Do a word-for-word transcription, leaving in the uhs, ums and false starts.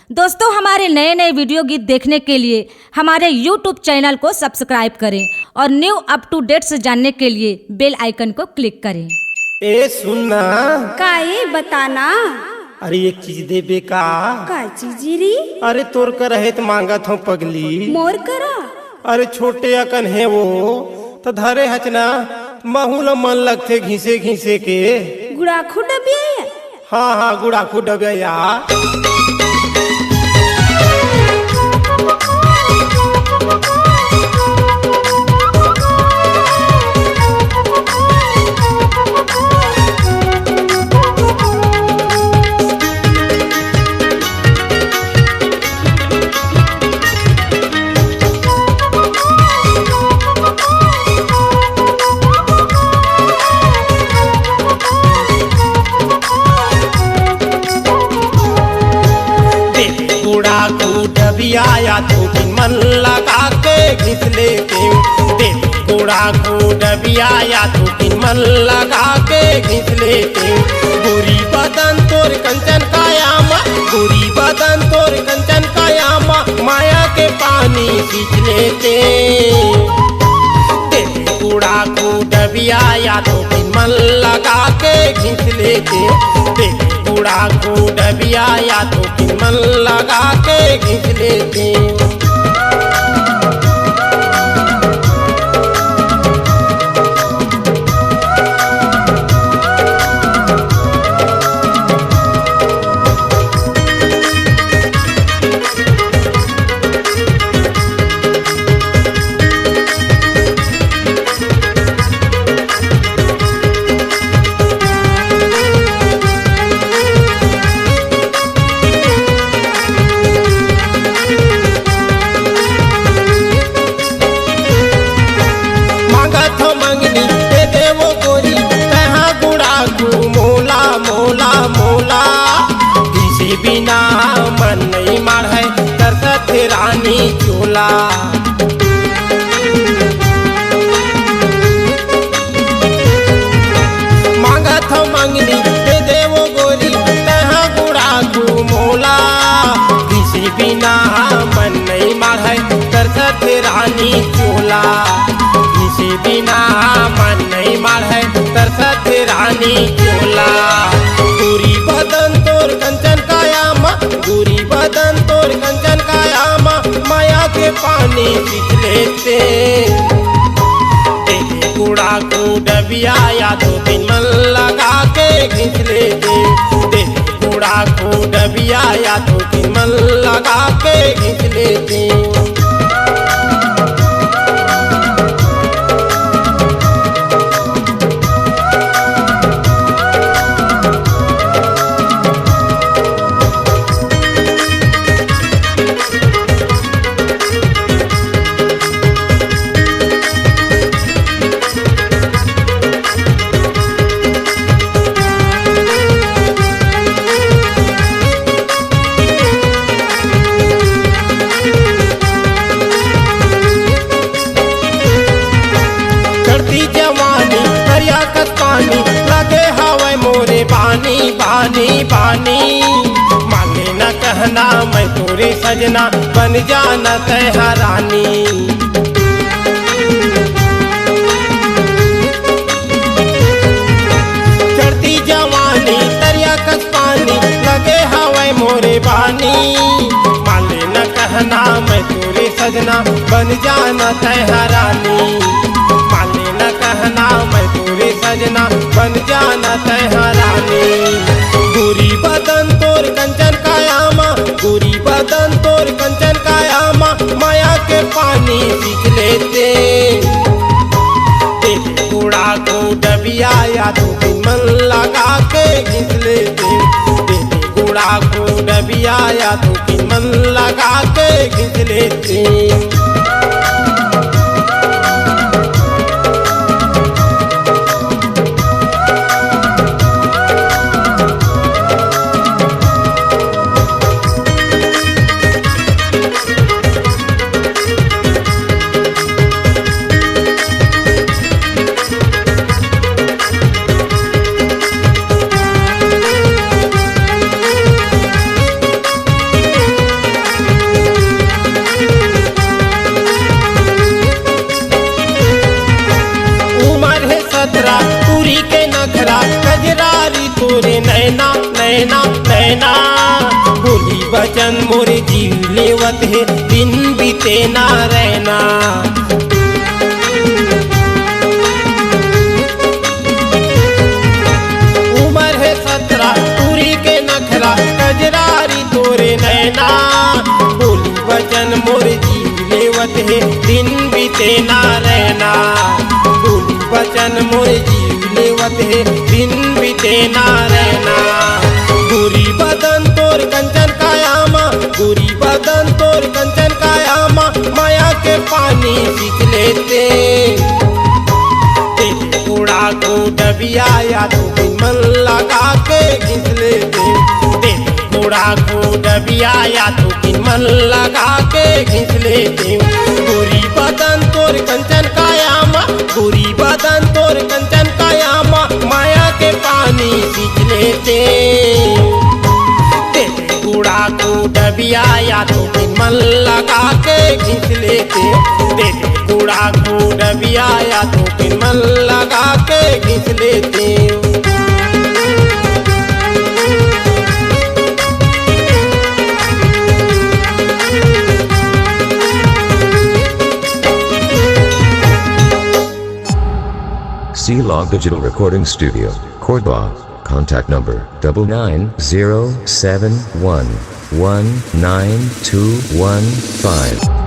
दोस्तों, हमारे नए नए वीडियो गीत देखने के लिए हमारे YouTube चैनल को सब्सक्राइब करें और न्यू अप टू डेट से जानने के लिए बेल आइकन को क्लिक करें। ए सुन ना। का ए, बता ना। अरे एक चीज देबे का? का चीज री? अरे तोर कर हे त मांगत हूँ पगली। मोर करा? अरे छोटे अकन हे वो, त धरे हच ना, महू ल मन लगथे घिसे घिसे के। गुड़ाखू डबिया या? हाँ, हाँ, गुड़ाखू डबिया या। दे गुड़ाखू डबिया या थूकिन मन लगा के घिस लेते। दे गुड़ाखू डबिया या थूकिन मन लगा के घिस लेते। गोरी बदन तोर कंचन काया मा, गोरी बदन तोर कंचन काया मा, माया के पानी सींच लेते। दे गुड़ाखू डबिया या थूकिन मन लगा के घिस लेते। दे गुड़ाखू डबिया या थूकिन मन लगा के घिस लेते। मांगत हो मंगनी दे देवो गोरी, तैहा गुड़ाखू मोला, मोला, मोला। घिसे बिना मन नहीं माढ़े, तरसत रानी चोला। मांगत हो मंगनी दे देवो गोरी, तैहा गुड़ाखू मोला। घिसे बिना मन नहीं माढ़े, तरसत रानी चोला। घिसे बिना मन नहीं माढ़े, तरसत रानी चोला। गोरी बदन तोर कंचन काया मा, गोरी बदन तोर कंचन काया मा, माया के पानी सींच लेते। दे गुड़ाखू डबिया या थूकिन मन लगा के घिस लेते। दे गुड़ाखू डबिया या थूकिन मन लगा के घिस लेते। चढ़ती जवानी दरिया कस पानी, लगे हवय मोरे बानी, बानी, बानी। माने न कहना मैं तोरे सजना, बन जाना तैहा रानी। चढ़ती जवानी दरिया कस पानी, लगे हवय मोरे बानी। माने न कहना मैं तोरे सजना, बन जाना तैहा रानी। माने न कहना मैं तोरे सजना, बन जाना तैहा रानी। गोरी बदन तोर कंचन काया मा, गोरी बदन तोर कंचन काया मा, माया के पानी सींच लेते। दे गुड़ाखू डबिया या थूकिन मन लगा के घिस लेते। दे गुड़ाखू डबिया या थूकिन मन लगा के घिस लेते। वचन मोर जीव लेवत हे, दिन बीते ना रैना। उमर हे सतरा, टूरी के नखरा, कजरारी तोरे नैना। बोली वचन मोर जीव लेवत हे, दिन बीते ना रैना। बोली वचन मोर जीव लेवत हे, दिन बीते ना रैना। गोरी बदन तोर कंचन काया मा, गोरी बदन तोर कंचन काया मा, मया के पानी सींच लेते। तेरे गोड़ा को डबिया या तो बिन मन लगा के घिस लेते। तेरे गोड़ा को डबिया या तो बिन मन लगा के घिस लेते। गोरी बदन तोर कंचन काया मा, गोरी बदन तोर कंचन काया मा, मया के पानी सींच लेते। तेरे गोड़ा को डबिया या तो बिन मन लगा के घिस लेते। तेरे गोड़ा को डबिया या तो बिन मन लगा के घिस लेते। C Log Digital Recording Studio, Cordoba. Contact number double nine zero seven one one nine two one five.